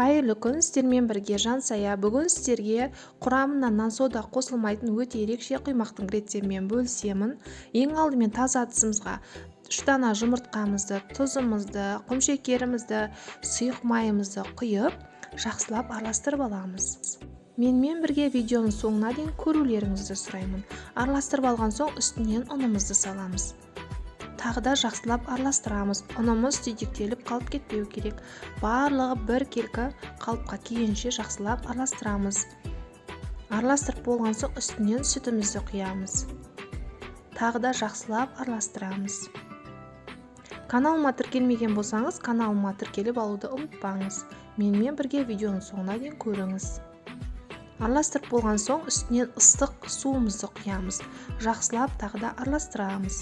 Қайырлы күн, сіздермен бірге Жансая. Бүгін сіздерге құрамына нан сода қосылмайтын өте ерекше құймақтың рецептімен бөлісемін. Ең алдымен таза ыдысымызға 3 дана жұмыртқамызды, тұзымызды, құмшекерімізді, сұйық майымызды құйып, жақсылап араластырып аламыз. Менімен бірге видеоның соңына дейін көрулеріңізді сұраймын. Араластырып алған соң үстінен ұнымызды саламыз. Тағы да жақсылап араластырамыз. Ұнымыз түйдектеліп қалып кетпеу керек. Барлығы бір келкі қалыпқа келгенше жақсылап араластырамыз. Араластырып болған соң үстінен сүтімізді құямыз. Тағы да жақсылап араластырамыз. Каналыма тіркелмеген болсаңыз, каналыма тіркеліп алуды ұмытпаңыз. Менімен бірге видеоның соңына дейін көріңіз. Араластырып болған соң үстінен ыстық суымызды құямыз. Жақсылап тағы да араластырамыз.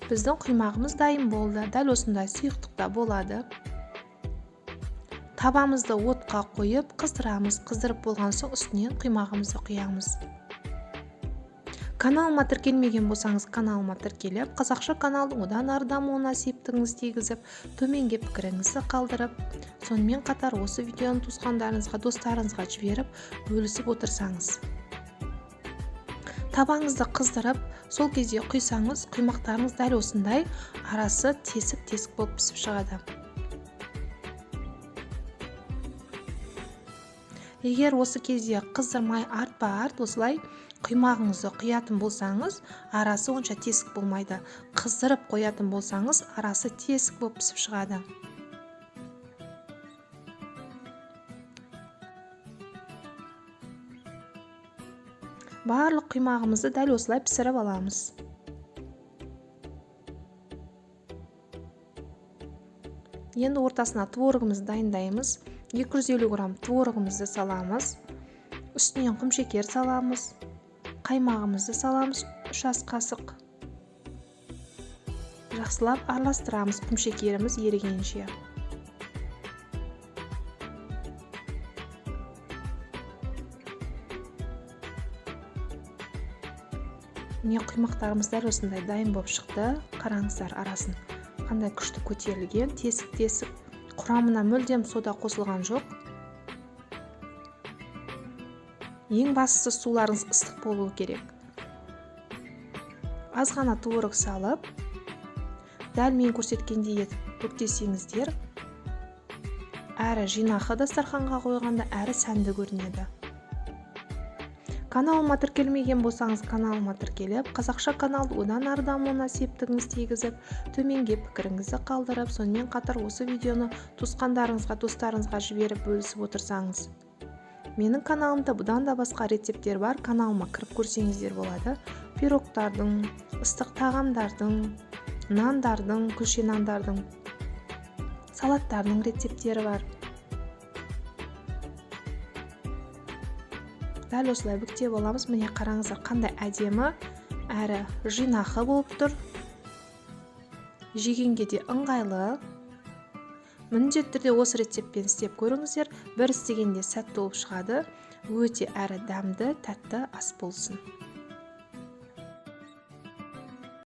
Біздің құймағымыз дайын болды. Дәл осындай сұйықтықта болады. Табамызды отқа қойып қыздырамыз. Қыздырып болған соң үстінен құймағымызды құямыз. Каналыма тіркелмеген болсаңыз, каналыма тіркеліп, қазақша каналдың одан ары дамуына септігіңізді тигізіп, төменге пікіріңізді қалдырып, сонымен қатар осы видеоны туысқандарыңызға, достарыңызға жіберіп, бөлісіп отырсаңыз. Табаңызды қыздырып, сол кезде құйсаңыз, құймақтарыңыз дәл осындай арасы тесік-тесік болып пісіп шығады. Егер осы кезде қыздырмай артпа-арт осылай құймағыңызды құятын болсаңыз, арасы онша тесік болмайды. Қыздырып қоятын болсаңыз, арасы тесік болып пісіп шығады. Барлық құймағымызды дәл осылай пісіріп аламыз. Енді ортасына творогымызды дайындаймыз. 250 грамм творогымызды саламыз. Үстінен құмшекер саламыз. Қаймағымызды саламыз, 3 ас қасық. Жақсылап араластырамыз құмшекеріміз ерігенше. Міне құймақтарымыз дәл осындай дайын болып шықты. Қараңыздар арасын қандай күшті көтерілген, тесік-тесік. Құрамына мүлдем сода қосылған жоқ. Ең бастысы суларыңыз ыстық болуы керек. Аз ғана творог салып, дәл мен көрсеткендей етіп бүктесеңіздер, әрі жинақы дастарханға қойғанда, әрі сәнді көрінеді. Каналыма тіркелмеген болсаңыз, каналыма тіркеліп, қазақша каналды одан ары дамуына септігіңізді тигізіп, төменге пікіріңізді қалдырып, сонымен қатар осы видеоны туысқандарыңызға, достарыңызға жіберіп бөлісіп отырсаңыз. Менің каналымда бұдан да басқа рецепттер бар, каналыма кіріп көрсеңіздер болады. Пирогтардың, ыстық тағамдардың, нандардың, күлше нандардың, салаттардың рецепттері бар. Дәл осылай бүктеп аламыз. Міне қараңыздар, қандай әдемі, әрі жинақы болып тұр. Жегенге де ыңғайлы. Міндетті түрде осы рецептпен істеп көріңіздер. Бір істегенде сәтті болып шығады. Өте әрі дәмді, тәтті ас болсын.